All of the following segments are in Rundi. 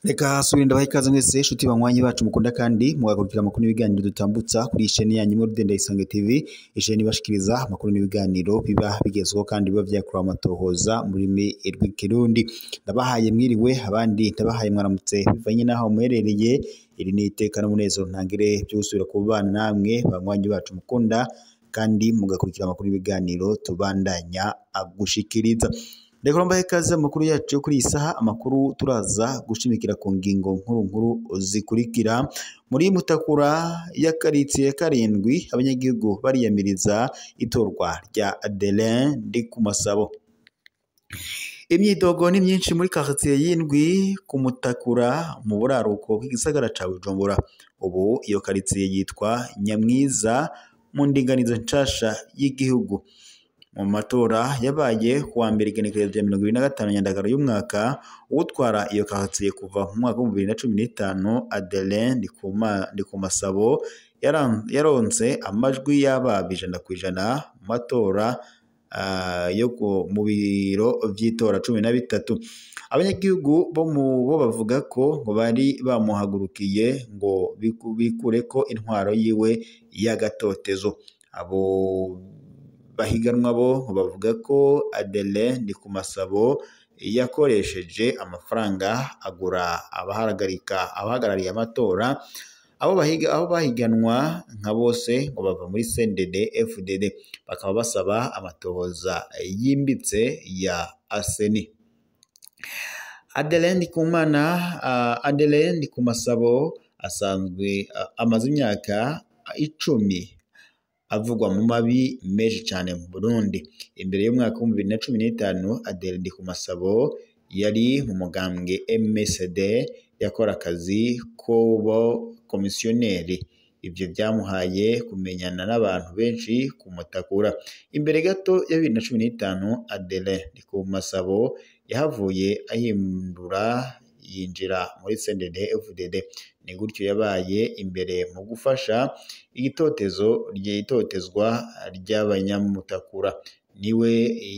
Reka subira ndabaha ikaze mwese nshuti banywanyi bacu mukunda kandi mugakurikira amakuru n'ibiganiro dutambutsa kuri isheni yanyu imwe Rudenda Isange TV, isheni ibashikiriza amakuru n'ibiganiro biba bigezweho kandi biba vyakorewe amatohoza mu rurimi rw'ikirundi. Ndabahaye mwiriwe, abandi ndabahaye mwaramutse bivanye n'aho muherereye. Iri ni iteka n'umunezero ntangire vyo gusubira kubana namwe banywanyi bacu mukunda kandi mugakurikira amakuru n'ibiganiro tubandanya gushikiriza. Reka mbahe ikaze amakuru yacu yo kuri iyi saha, amakuru turaza gushimikira ku ngingo nkuru nkuru zikurikira. Muri Mutakura ya karitsiye ya karindwi, abanyagihugu bariyamiriza itorwa rya Adelin Ndikumasabo. Imyidogo ni myinshi muri karitsiye y'indwi ku Mutakura mu buraruko bw'igisagara ca Bujumbura. Ubu iyo karitsiye yitwa Nyamwiza mu ndinganizo nshasha y'igihugu. Mu matora yabaye kuwa mbere igenekerezo rya 2025 Nyandagaro y'umwaka, uwutwara iyo karitsiye kuva mu mwaka wa 2015 Adelin Ndikumasabo yaronse amajwi y'ababa 100% mu matora yo mu biro vy'itora 13. Abanyagihugu bo bavuga ko ngo bari bamuhagurukiye ngo bikureko intwaro yiwe y'agatotezo. Abo bahiganwa bo bavuga ko Adelin Ndikumasabo yakoresheje amafaranga agura abahagarariye amatora. Abo bahiganwa nka bose ngo bava muri CNDD FDD, bakaba basaba amatohoza yimbitse ya ASENI. Adelin Ndikumasabo asanzwe amaze imyaka 10 avugwa mu mabi menshi cyane mu Burundi. Imbere y'umwaka wa 2015 Adelin Ndikumasabo yari mu mugambwe MSD, yakora akazi k'ubo komisiyoneri. Ivyo byamuhaye kumenyana n'abantu benshi ku Mutakura. Imbere gato ya 2015 Adelin Ndikumasabo yahavuye ahindura yinjira muri CNDD FDD. Ni gutyo yabaye imbere mu gufasha igitotezo ryitotezwa ry'abanyamutakura. Niwe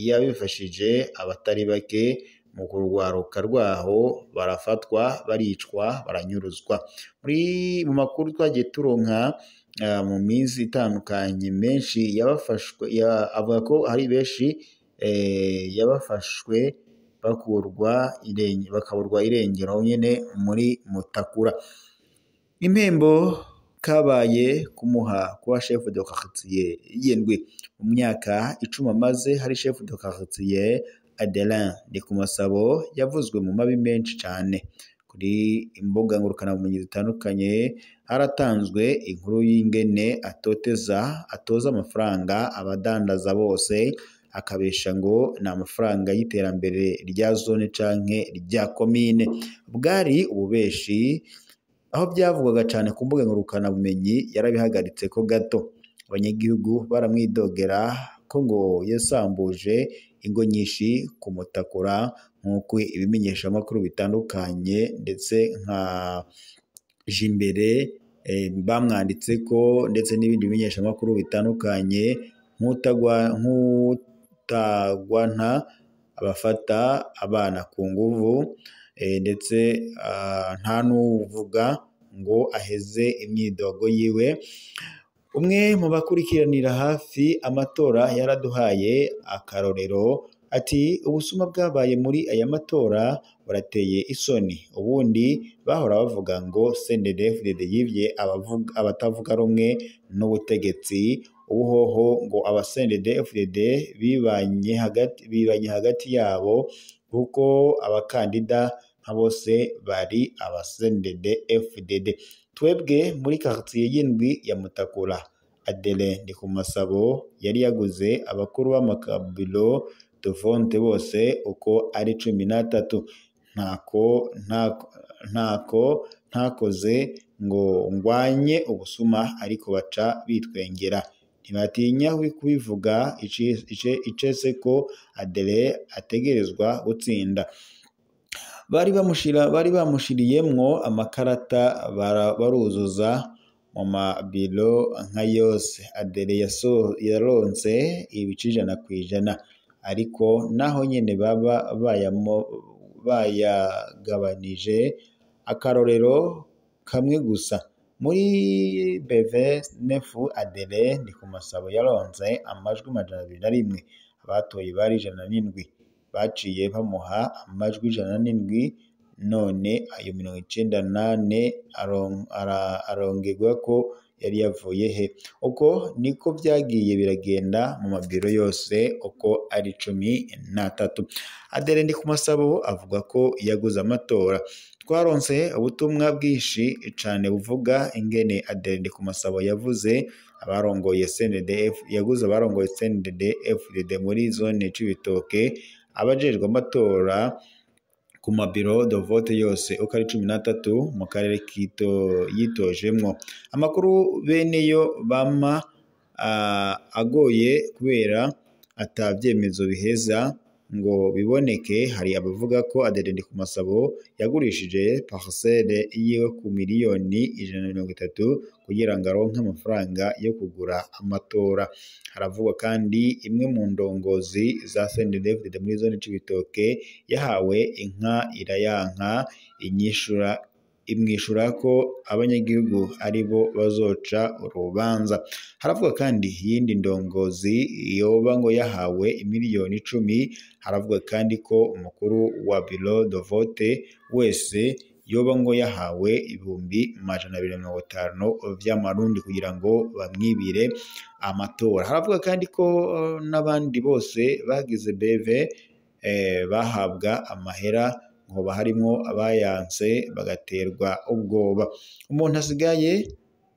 yabifashije abatari bake mu kurwaruka rwaho, barafatwa, baricwa, baranyuruzwa. Muri mu makuru twagiye turonka mu minsi itandukanye menshi yabafashwe, avuga ko hari benshi yabafashwe bakaburwa irengero nyene muri Mutakura. Impembo kabaye kumuha kuba chef de quartier y'indwi mu myaka 10 amaze hari chef de quartier Adelin Ndikumasabo yavuzwe mu mabi menshi cane. Kuri imbuga ngurukanabumenyi zitandukanye haratanzwe inkuru y'ingene atoza amafaranga abadandaza bose, akabesha ngo ni amafaranga y'iterambere rya zone canke rya komine. Bwari ububeshi aho byavugwaga cane ku mbuga ngurukanabumenyi, yarabihagaritse ko gato. Abanyagihugu baramwidogera ko ngo yasambuje ingo nyinshi ku Mutakura, nk'uko ibimenyeshamakuru bitandukanye ndetse nka Jimbere bamwanditse ko, ndetse n'ibindi bimenyeshamakuru bitandukanye nk'utagwanta abafata abana ku nguvu, ndetse nta n'uvuga ngo aheze imyidogo yiwe. Umwe mu bakurikiranira hafi amatora yaraduhaye akarorero ati: ubusuma bwabaye muri aya matora burateye isoni. Ubundi bahora bavuga ngo CNDD FDD yivye abatavuga rumwe n'ubutegetsi, ubuhoho ngo aba CNDD FDD bibanye hagati yabo, kuko abakandida nka bose bari aba CNDD FDD. Twebwe muri quartier y'indwi ya Mutakura, Adelin Ndikumasabo yari yaguze abakuru b'amakabilo de vote bose uko ari 13. Ntako ntakoze ngo ngwanye ubusuma, ariko baca bitwengera. Ntibatinya kubivuga icese ko Adelin ategerezwa gutsinda. Bari bamushiriyemwo amakarata baruzuza mu mabiro nka yose. Adere yaronse ibice 100%, ariko naho nyene baba bayagabanije akarorero kamwe gusa. Muri BV nefu Adere Ndikumasabo yaronse amajwi 201, abatoye bari 107, baciye bamuha amajwi 107, none ayo 94 arongerwa ko yari yavuye he? Uko niko vyagiye biragenda mu mabiro yose uko ari 13. Adere Ndikumasabo avuga ko yaguze amatora. Twaronse ubutumwa bwinshi cane buvuga ingene Adere Ndikumasabo yavuze abarongoye CNDD yaguze abarongoye CNDD FDD muri zone Cibitoke, abajejwe amatora ku mabiro de vote yose uko ari 13 mu karere yitojemwo. Amakuru beneyo bama agoye kubera atavyemezo biheza ngo biboneke. Hari abavuga ko Adere Ndikumasabo yagurishije parcelle yiwe ku miliyoni 130 kugira ngo aronke amafaranga yo kugura amatora. Haravugwa kandi imwe mu ndongozi za CNDD-FDD muri zone Cibitoke yahawe inka irayanka, imwishura ko abanyagihugu aribo bazoca urubanza. Haravugwa kandi iyindi ndongozi yoba ngo yahawe imiliyoni 10. Haravugwa kandi ko umukuru wa bureau de vote wese yoba ngo yahawe 250,000 vy'amarundi kugira ngo bamwibire amatora. Haravugwa kandi ko n'abandi bose bagize BV bahabwa amahera, ngo harimwo abayanse bagaterwa ubwoba.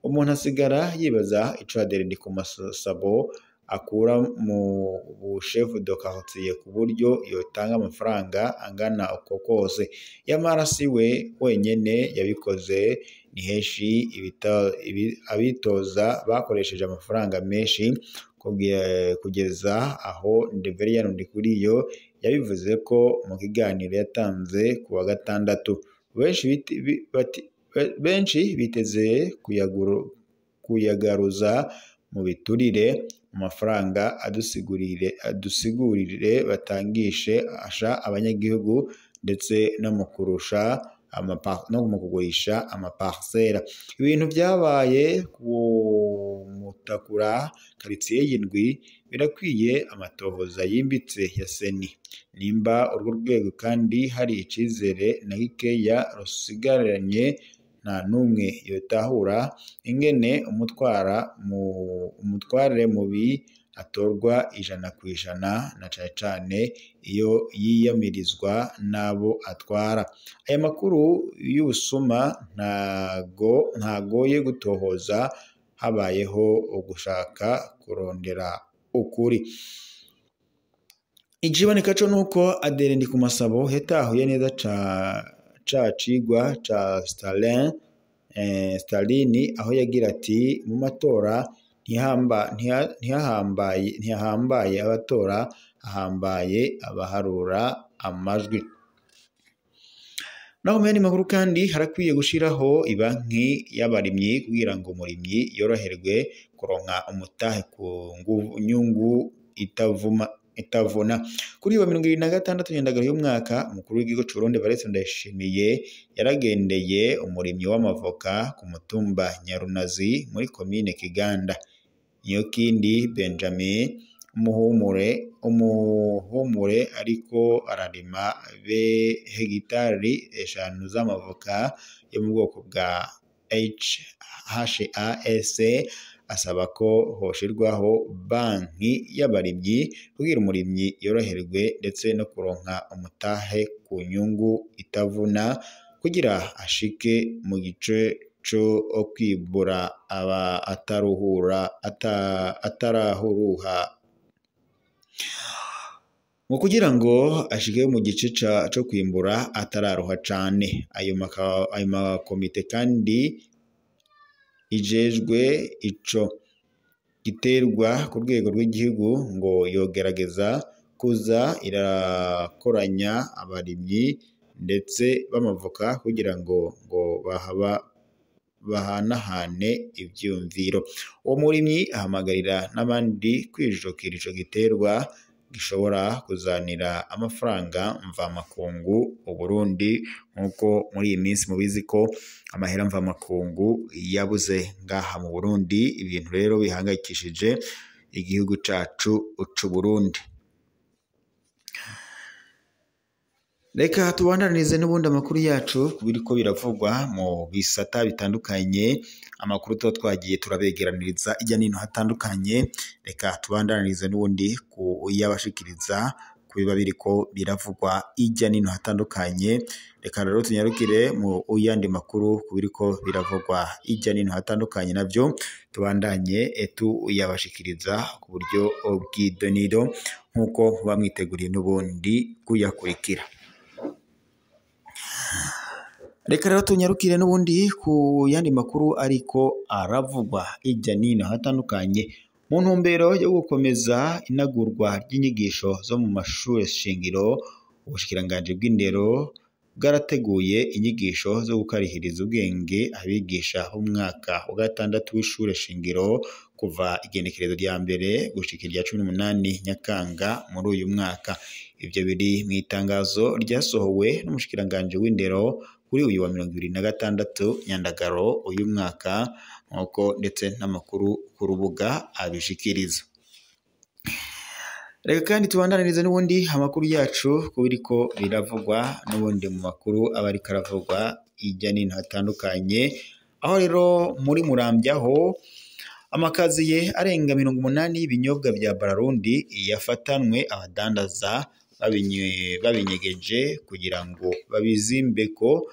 Umuntu asigara yibaza ico Adere Ndikumasabo akura mu chef de quartier ku buryo yotanga amafaranga angana uko kose. Yamara siwe wenyene yabikoze, ni henshi abitoza bakoresheje amafaranga menshi kugeza aho Reverien Ndikuriyo yabivuze ko mu kiganiro yatanze ku wa gatandatu. Benshi biteze kuyagaruza mu biturire, mu mafaranga adusigurire batangishe asha abanyagihugu, ndetse no mu kurusha no mu kugurisha amaparcelle. Ibintu vyabaye ku Mutakura quartier y'indwi birakwiye amatohoza yimbitse ya seni. Nimba urwo rwego kandi hari icizere na gikeya rusigaranye, nta n'umwe yotahura ingene umutware mubi atorwa 100%, na cane cane iyo yiyamirizwa n'abo atwara. Aya makuru y'ubusuma ntagoye gutohoza habayeho ugushaka kurondera ukuri. Ikiboneka co nuko Adere Ndikumasabo yatahuye neza ca cigwa ca Stalin, aho yagira ati mu matora ntihahambaye abatora, hahambaye abaharura amajwi. Naho mu yandi makuru kandi harakwiye gushiraho ibanki y'abarimyi kugira ngo umurimyi yoroherwe kuronka umutahe ku nyungu itavuna. Kuri wa 2026 Nyandagaro y'umwaka, umukuru w'igihugu c'u Burundi Evariste Ndayishimiye yaragendeye umurimyi w'amavoka ku mutumba Nyarunazi muri komine Kiganda. Niyokindi Benjamin umuhumure ariko ararima be hegitari 5 z'amavoka yo mu bwoko bwa HAS, asaba ko hoshirwaho banki y'abarimyi kugira umurimyi yoroherwe ndetse no kuronka umutahe ku nyungu itavuna, kugira ashike mu gice co kwibura aba atarahuruha ngo kugira ngo ashike mu gice co kwimbura atararuha cane. Ayo makomite kandi ijejwe ico giterwa ku rwego rw'igihugu ngo yogerageza kuza irakoranya abarimyi ndetse b'amavoka kugira ngo bahanahane ivyiyumviro. Uwo murimyi ahamagarira n'abandi kwijukira ico giterwa gishobora kuzanira amafaranga mvamakungu Uburundi, nk'uko muri iyi minsi mubizi ko amahera mvamakungu yabuze ngaha mu Burundi, ibintu rero bihangayikishije igihugu cacu c'Uburundi. Reka tubandanirize n'ubundi amakuru yacu biriko biravugwa mu bisata bitandukanye, amakuru tuba twagiye turabegeraniriza irya nino hatandukanye. Reka tubandanirize n'ubundi kuyabashikiriza ku biba biriko biravugwa irya nino hatandukanye. Reka rero tunyarukire mu yandi makuru ku biriko biravugwa irya nino hatandukanye, navyo tubandanye tuyabashikiriza ku buryo bw'idonido nk'uko bamwiteguriye n'ubundi kuyakurikira. Reka rero tunyarukire n'ubundi ku yandi makuru ariko aravugwa irya nino hatandukanye. Mu ntumbero yo gukomeza inagurwa ry'inyigisho zo mu mashure shingiro, ubushikiranganji bw'indero bwarateguye inyigisho zo gukarihiriza ubwenge abigisha b'umwaka wa gatandatu w'ishure shingiro kuva igenekerezo rya mbere gushika irya 18 Nyakanga muri uyu mwaka. Ivyo biri mw'itangazo ryasohowe n'umushikiranganji w'indero kuri uyu wa 26 Nyandagaro uyu mwaka, nk'uko ndetse n'amakuru ku rubuga abishikiriza. Reka kandi tubandanirize n'ubundi amakuru yacu ku biriko biravugwa n'ubundi mu makuru aba ariko aravugwa hirya n'ino hatandukanye, aho rero muri Muramvya ho amakaziye arenga 80 y'ibinyobwa vya Bararundi yafatanwe abadandaza babinyegeje kugira ngo babizimbeko,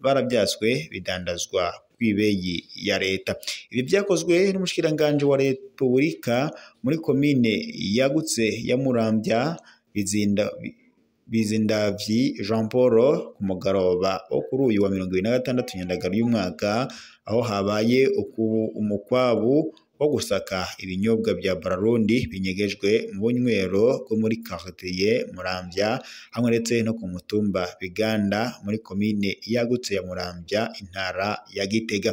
barabyatswe bidandazwa kw'ibeyi ya leta. Ibi vyakozwe n'umushikiranganje wa Repubulika muri komine yagutse ya Muramvya, Bizindavyi Jean Paul, ku mugoroba wo kuri uyu wa 26 Nyandagaro y'umwaka, aho habaye umukwabu wo gusaka ibinyobwa vya Bararundi binyegejwe mu bunywero bwo muri quartier Muramvya hamwe ndetse no ku mutumba Biganda muri komine yagutse ya Muramvya, intara ya Gitega.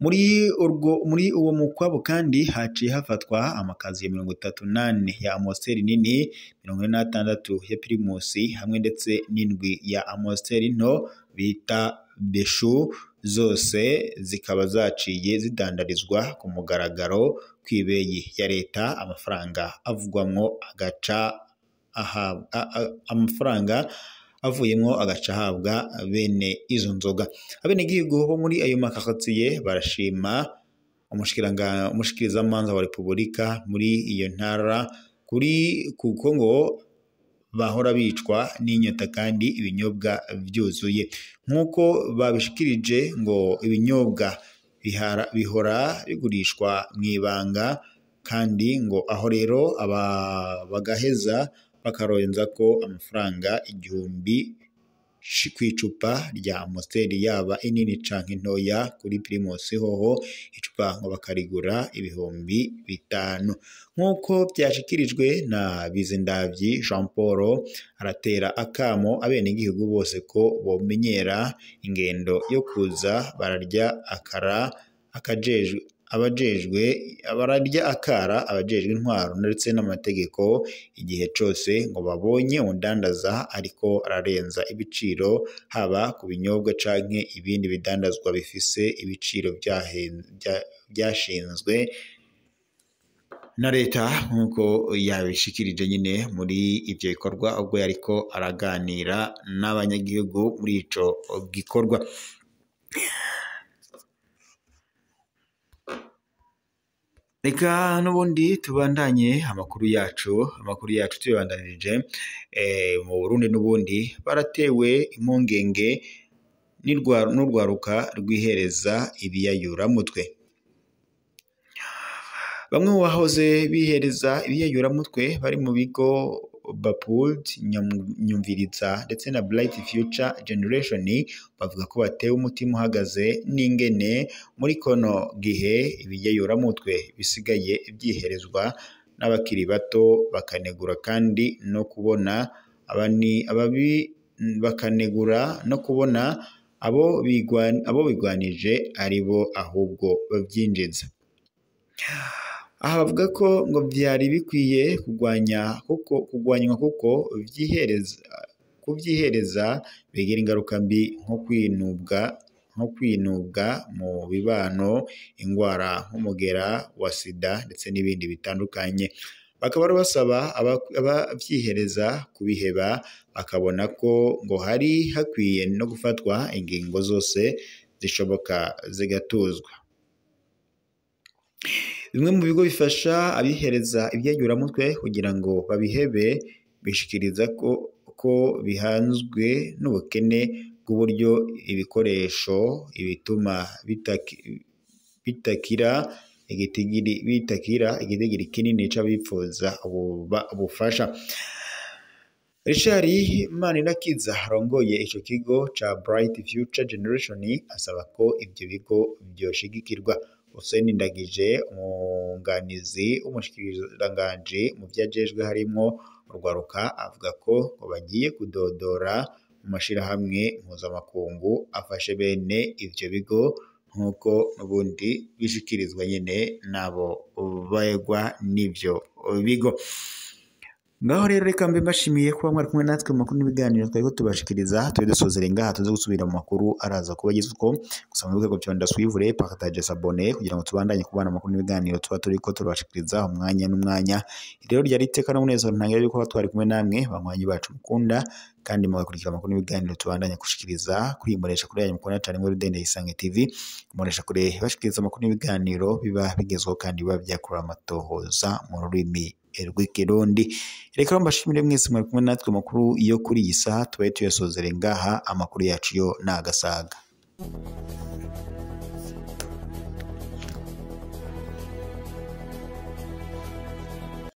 Muri uwo mukwabu kandi haciye hafatwa amakaziye 34 ya Amstel nini, 46 ya Primus hamwe ndetse n'indwi ya Amstel nto bita Beshu, zose zikaba zaciye zidandarizwa ku mugaragaro kw'ibeyi ya leta, amafaranga avugwamwo agaca amafaranga avuyemwo agaca ahabwa bene izo nzoga. Abenegihugu bo muri ayo makaritsiye barashima umushikirizamanza wa Repubulika muri iyo ntara kuri kuko ngo bahora bicwa n'inyota kandi ibinyobwa vyuzuye. Nk'uko babishikirije ngo ibinyobwa bihora bigurishwa mw'ibanga, kandi ngo aho rero aba bagaheza bakaronza ko amafaranga 1000 kw'icupa rya Amstel yaba inini canke ntoya, kuri Primus hoho icupa ngo bakarigura 5000. Nk'uko vyashikirijwe na Bizindavyi Jean Paul, aratera akamo abenegihugu bose ko bomenyera ingendo yo kuza bararya akara akajejwe abajejwe bararya akara abajejwe intwaro ndetse n'amategeko igihe cose ngo babonye umudandaza ariko ararenza ibiciro, haba ku binyobwa canke ibindi bidandazwa bifise ibiciro vyashinzwe na leta, nk'uko yabishikirije nyine muri ivyo bikorwa ubwo yariko araganira n'abanyagihugu muri ico gikorwa. Reka n'ubundi tubandanye amakuru yacu tubandanirije mu Burundi. N'ubundi baratewe impungenge n'urwaruka rwihereza ibiyayuramutwe. Bamwe mu bahoze bihereza ibiyayuramutwe bari mu bigo Bapud, Nyumviriza ndetse na Bright Future Generation bavuga ko batewe umutima uhagaze n'ingene muri kono gihe ibiyayuramutwe bisigaye vyiherezwa n'abakiri bato, bakanegura kandi no kubona abo bigwanije ari bo ahubwo bavyinjiza. Aha bavuga ko ngo vyari bikwiye kugwanywa kuko kuvyihereza bigira ingaruka mbi nko kwinubwa mu bibano, ingwara nk'umugera wa sida ndetse n'ibindi bitandukanye. Bakaba basaba abavyihereza kubiheba, bakabona ko ngo hari hakwiye no gufatwa ingingo zose zishoboka zigatuzwa. Bimwe mu bigo bifasha abihereza ivyayuramutwe kugira ngo babihebe bishikiriza ko bihanzwe n'ubukene bw'uburyo, ibikoresho, ibituma bitakira igitigiri kinini c'abipfuza ubufasha. Richard Manirakiza arongoye ico kigo ca Bright Future Generation asaba ko ivyo bigo vyoshigikirwa. Hussein Ndagije, umwunganizi w'umushikiranganji mu vyajejwe harimwo urwaruka, avuga ko ngo bagiye kudodora mu mashirahamwe mpuzamakungu afashe bene ivyo bigo, nk'uko n'ubundi bishikirizwa nyene n'abo begwa n'ivyo bigo. Ngaho rero reka mbe mbashimiye kuba mwari kumwe natwe mu makuru n'ibiganiro twariko tubashikiriza. Tube dusozere ngaha, tuze gusubira mu makuru araza kuba agezweho. Gusa mwibuke guconda suivre, partage, s'abonner kugira ngo tubandanye kubana amakuru n'ibiganiro tuba turiko turabashikiriza umwanya n'umwanya. Rero ryari iteka n'umunezero ntangira yuko twari kumwe namwe banywanyi bacu mukunda, kandi mugakurikira amakuru n'ibiganiro tubandanye gushikiriza kuri imbonesha kure yanyu mukunda cane muri Rudende Isange TV. Imbonesha kure bashikiriza amakuru n'ibiganiro biba bigezweho kandi biba vyakura amatohoza mu rurimi rw'ikirundi. Reka mbashimire mwese mwari kumwe natwe makuru yo kuri iyi saha, tubaye tuyasozere ngaha. Amakuru yacu yo nagasaga.